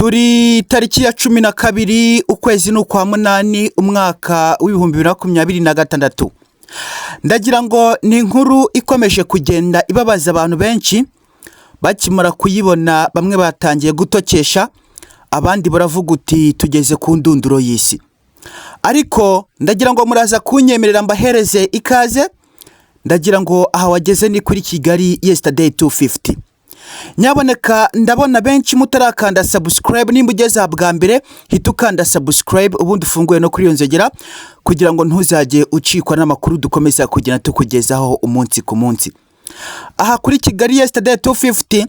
Turi tariki ya 12, ukwezi ni ukwa munani, umwaka w'2026. Ndagira ngo ni inkuru ikomeje kugenda ibabaza abantu benshi. Bakimara kuyibona, bamwe batangiye gutokesha, abandi baravuga uti: "Tugeze ku ndunduro y'isi." Ariko ndagira ngo muraza kunyemerera mbahereze ikaze. Ndagira ngo aha wageze ni kuri Kigali Yesterday 250. Nyaboneka, ndabona benshi mutarakanda subscribe. Nimba ugeze aha bwa mbere, hita ukanda subscribe, ubundi ufunguye no kuri iyo nzogera kugira ngo ntuzajye ucikwa n'amakuru dukomeza kugenda tukugezaho umunsi ku munsi. Aha kuri Kigali Yesterday 250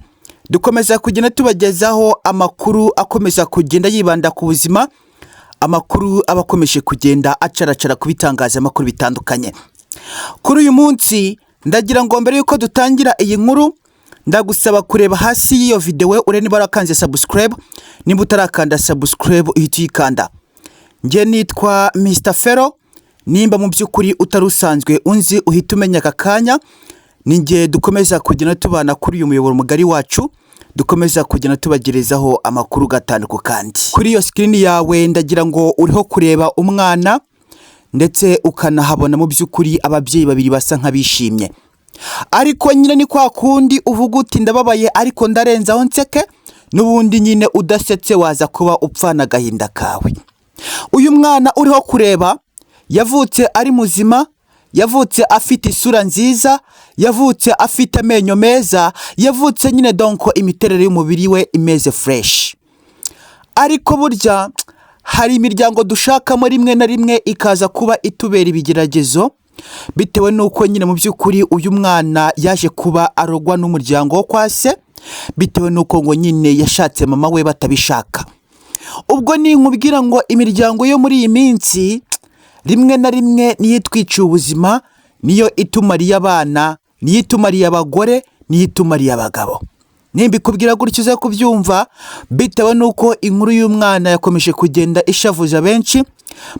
dukomeza kugenda tubagezaho amakuru akomeza kugenda yibanda ku buzima, amakuru aba akomeje kugenda acaracara ku bitangazamakuru bitandukanye. Kuri uyu munsi, ndagira ngo mbere y'uko dutangira iyi nkuru, ndagusaba kureba hasi y'iyo videwo urebe niba warakanze subscribe. Niba utarakanda subscribe, uhita uyikanda. Njye nitwa Mr Fero. Nimba mu by'ukuri utari usanzwe unzi, uhita umenya aka kanya ni njye dukomeza kugenda tubana kuri uyu muyoboro mugari wacu, dukomeza kugenda tubagerezaho amakuru gatanu ku kandi. Kuri iyo screen yawe, ndagira ngo uriho kureba umwana, ndetse ukanahabona mu by'ukuri ababyeyi babiri basa nk'abishimye. Ariko nyine ni kwa kundi uvuga uti: "Ndababaye, ariko ndarenzaho nseke." N'ubundi nyine udasetse waza kuba upfana agahinda kawe. Uyu mwana uriho kureba yavutse ari muzima, yavutse afite isura nziza, yavutse afite amenyo meza, yavutse nyine donc imiterere y'umubiri we imeze fresh. Ariko burya hari imiryango dushakamo rimwe na rimwe ikaza kuba itubera ibigeragezo, bitewe n'uko nyine mu by'ukuri uyu mwana yaje kuba arogwa n'umuryango wo kwa se, bitewe n'uko ngo nyine yashatse mama we batabishaka. Ubwo ninkubwira ngo imiryango yo muri iyi minsi rimwe na rimwe niyo itwiciye ubuzima, niyo itumariye abana, niyo itumariye abagore, niyo itumariye abagabo. Nimba ikubwira gutyo, uze kubyumva, bitewe n'uko inkuru y'umwana yakomeje kugenda ishavuza benshi.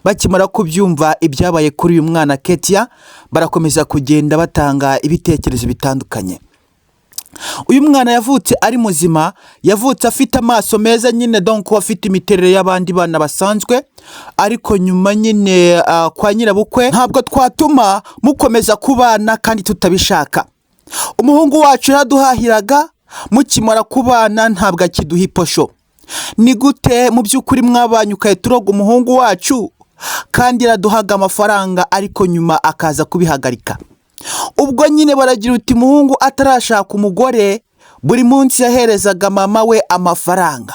Bakimara kubyumva ibyabaye kuri uyu mwana Ketia, barakomeza kugenda batanga ibitekerezo bitandukanye. Uyu mwana yavutse ari muzima, yavutse afite amaso meza nyine, donc afite imiterere y'abandi bana basanzwe. Ariko nyuma nyine kwa nyirabukwe: "Ntabwo twatuma mukomeza kubana kandi tutabishaka. Umuhungu wacu yaraduhahiraga, mukimara kubana ntabwo akiduha iposho. Ni gute mu by'ukuri mwabanye ugahita uroga umuhungu wacu kandi yaraduhaga amafaranga, ariko nyuma akaza kubihagarika?" Ubwo nyine baragira uti: "Umuhungu atarashaka umugore, buri munsi yaherezaga mama we amafaranga,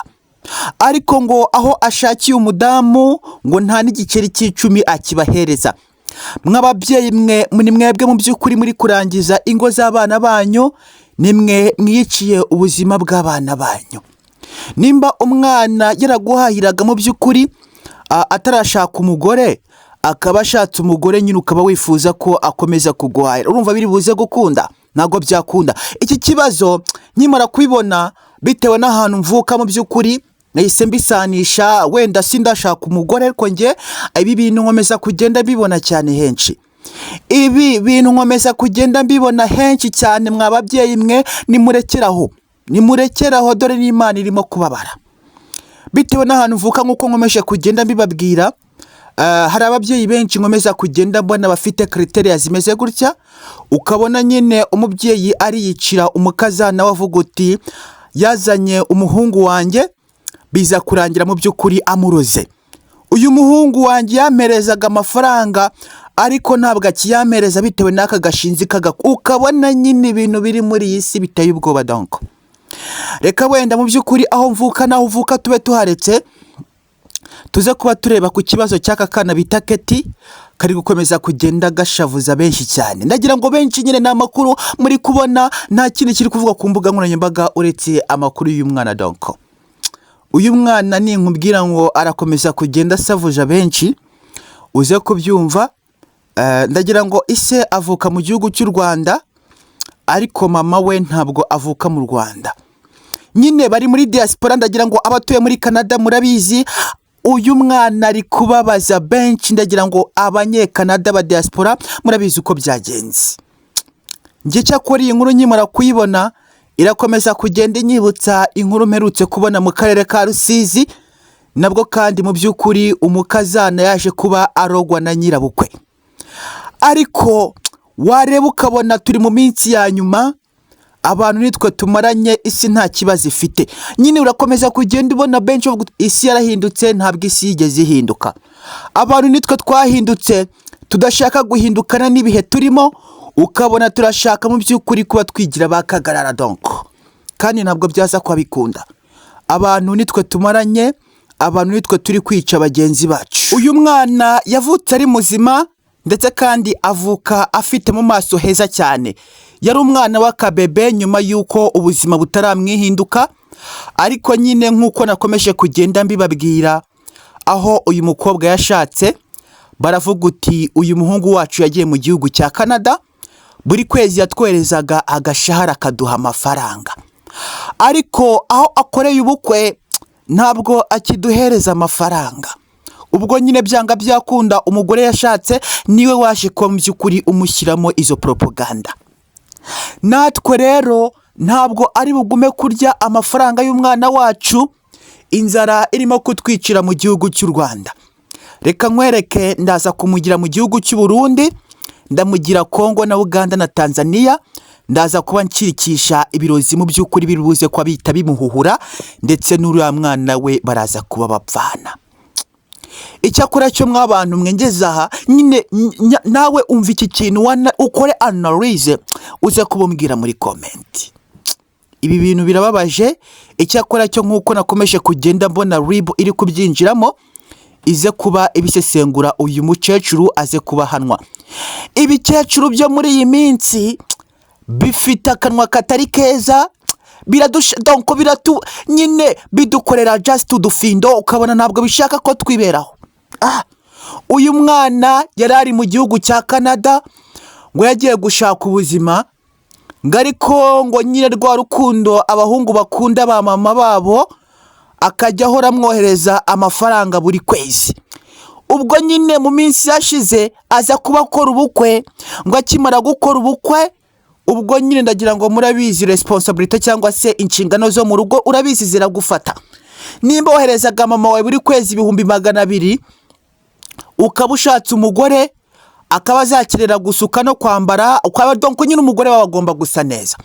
ariko ngo aho ashakiye umudamu ngo nta n'igiceri cy'icumi akibahereza." Mw'ababyeyi mwe, ni mwebwe mu by'ukuri muri kurangiza ingo z'abana banyu, ni mwe mwiyiciye ubuzima bw'abana banyu. Nimba umwana yaraguhahiraga mu by'ukuri atarashaka umugore, akaba ashatse umugore nyine ukaba wifuza ko akomeza kuguhahira, urumva biri buze gukunda? Ntabwo byakunda. Iki kibazo nkimara kubibona, bitewe n'ahantu mvuka, mu by'ukuri nahise mbisanisha. Wenda sindashaka umugore, ariko njye ibi bintu nkomeza kugenda mbibona cyane henshi. Ibi bintu nkomeza kugenda mbibona henshi cyane. Mwa babyeyi mwe, nimurekeraho, nimurekeraho, dore n'Imana irimo kubabara. Bitewe n'ahantu mvuka, nk'uko nkomeje kugenda mbibabwira, hari ababyeyi benshi nkomeza kugenda mbona bafite criteria zimeze gutya. Ukabona nyine umubyeyi ariyicira umukazana we, avuga uti: "Yazanye umuhungu wanjye, biza kurangira mu by'ukuri amuroze. Uyu muhungu wanjye yamperezaga amafaranga, ariko ntabwo akiyampereza bitewe n'aka gashinzi kaga." Ukabona nyine ibintu biri muri iyi si biteye ubwoba. Donc reka wenda mu by'ukuri aho mvuka n'aho uvuka tube tuharetse, tuze kuba tureba ku kibazo cy'aka kana bita Keti kari gukomeza kugenda gashavuza benshi cyane. Ndagira ngo benshi nyine ni amakuru muri kubona, nta kindi kiri kuvugwa ku mbuga nkoranyambaga uretse amakuru y'uyu mwana. Donc uyu mwana ninkubwira ngo arakomeza kugenda asavuje benshi, uze kubyumva. Ndagira ngo ise avuka mu gihugu cy'u Rwanda, ariko mama we ntabwo avuka mu Rwanda. Nyine bari muri diaspora. Ndagira ngo abatuye muri Canada murabizi, uyu mwana ari kubabaza benshi. Ndagira ngo Abanyekanada ba diaspora murabizi uko byagenze. Njye cyakora iyi nkuru nkimara kuyibona, Irakomeza kugenda inyibutsa inkuru mperutse kubona mu karere ka Rusizi, nabwo kandi mu by'ukuri umukazana yaje kuba arogwa na nyirabukwe. Ariko wareba ukabona turi mu minsi ya nyuma, abantu nitwe tumaranye, isi nta kibazo ifite. Nyine urakomeza kugenda ubona benshi bavuga uti, isi yarahindutse. Ntabwo isi yigeze ihinduka, abantu nitwe twahindutse, tudashaka guhindukana n'ibihe turimo. Ukabona turashaka mu by'ukuri kuba twigira ba kagarara, donc kandi ntabwo byaza kuba bikunda. Abantu nitwe tumaranye, abantu nitwe turi kwica bagenzi bacu. Uyu mwana yavutse ari muzima, ndetse kandi avuka afite mu maso heza cyane. Yari umwana w'akabebe nyuma y'uko ubuzima butaramwihinduka. Ariko nyine nk'uko nakomeje kugenda mbibabwira, aho uyu mukobwa yashatse, baravuga uti: "Uyu muhungu wacu yagiye mu gihugu cya Canada, buri kwezi yatwoherezaga agashahara, akaduha amafaranga, ariko aho akoreye ubukwe ntabwo akiduhereza amafaranga." Ubwo nyine byanga byakunda umugore yashatse niwe waje kuba mu by'ukuri umushyiramo izo poropaganda. Natwe rero ntabwo ari bugume kurya amafaranga y'umwana wacu, inzara irimo kutwicira mu gihugu cy'u Rwanda. Reka nkwereke, ndaza kumugira mu gihugu cy'u Burundi, ndamugira Kongo na Uganda na Tanzania. Ndaza kuba nshirikisha ibirozi mu by'ukuri biri buze kuba bihita bimuhuhura, ndetse n'uriya mwana we baraza kuba bapfana. Icyakora cyo mw'abantu mwengeze aha nyine, nawe umva iki kintu, ukore analyse, uze kubumbwira muri comment. Ibi bintu birababaje. Icyakora cyo nk'uko nakomeje kugenda mbona RIB iri kubyinjiramo, ize kuba ibisesengura, uyu mukecuru aze kuba ahanwa. Ibikecuru byo muri iyi minsi bifite akanwa katari keza, biradusha, donc biratu nyine bidukorera just udufindo, ukabona ntabwo bishaka ko twiberaho. Uyu mwana yari ari mu gihugu cya Canada, ngo yagiye gushaka ubuzima, ngo ariko ngo nyine rwa rukundo abahungu bakunda ba mama babo, akajya ahora amwohereza amafaranga buri kwezi. Ubwo nyine mu minsi yashize aza kuba akora ubukwe. Ngo akimara gukora ubukwe, ubwo nyine ndagira ngo murabizi, responsabilité cyangwa se inshingano zo mu rugo urabizi ziragufata. Nimba woherezaga mama wawe buri kwezi 200,000, ukaba ushatse umugore akaba azakenera gusuka no kwambara, ukaba donc nyine umugore wawe agomba gusa neza,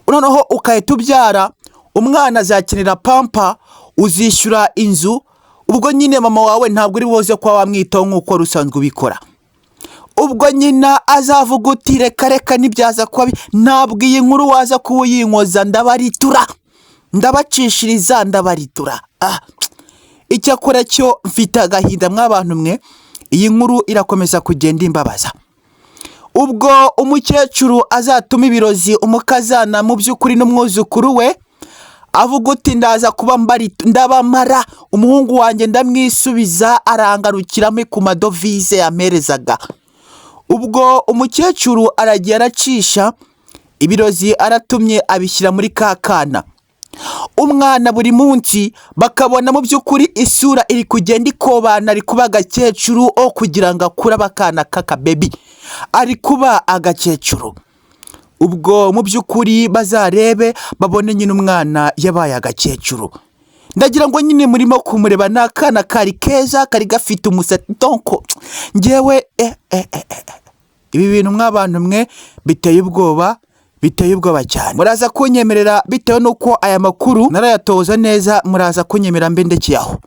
noneho ugahita ubyara umwana azakenera pampers, uzishyura inzu, ubwo nyine mama wawe ntabwo uri buze kuba wamwitaho nk'uko wari usanzwe ubikora. Ubwo nyina azavuga uti: "Reka reka, ntibyaza kuba ntabwo iyi nkuru waza kuba uyinkoza, ndabaritura, ndabacishiriza, ndabaritura." Icyakora cyo mfite agahinda mw'abantu mwe, iyi nkuru irakomeza kugenda imbabaza. Ubwo umukecuru azatuma ibirozi umukazana mu by'ukuri n'umwuzukuru we, avuga uti: "Ndaza kuba ndabamara, umuhungu wanjye ndamwisubiza, arangarukiramo ku madovize yamperezaga." Ubwo umukecuru aragiye aracisha ibirozi, aratumye abishyira muri ka kana. Umwana buri munsi bakabona mu by'ukuri isura iri kugenda ikobana, ari kuba agakecuru. O kugira ngo akure aba akana k'akabebi, ari kuba agakecuru. Ubwo mu by'ukuri bazarebe babone nyine umwana yabaye agakecuru. Ndagira ngo nyine murimo kumureba, ni akana kari keza, kari gafite umusatsi, donc ngewe ibi bintu mw'abantu mwe biteye ubwoba, biteye ubwoba cyane. Muraza kunyemerera, bitewe n'uko aya makuru narayatoza neza, muraza kunyemerera mbe ndekeye aho.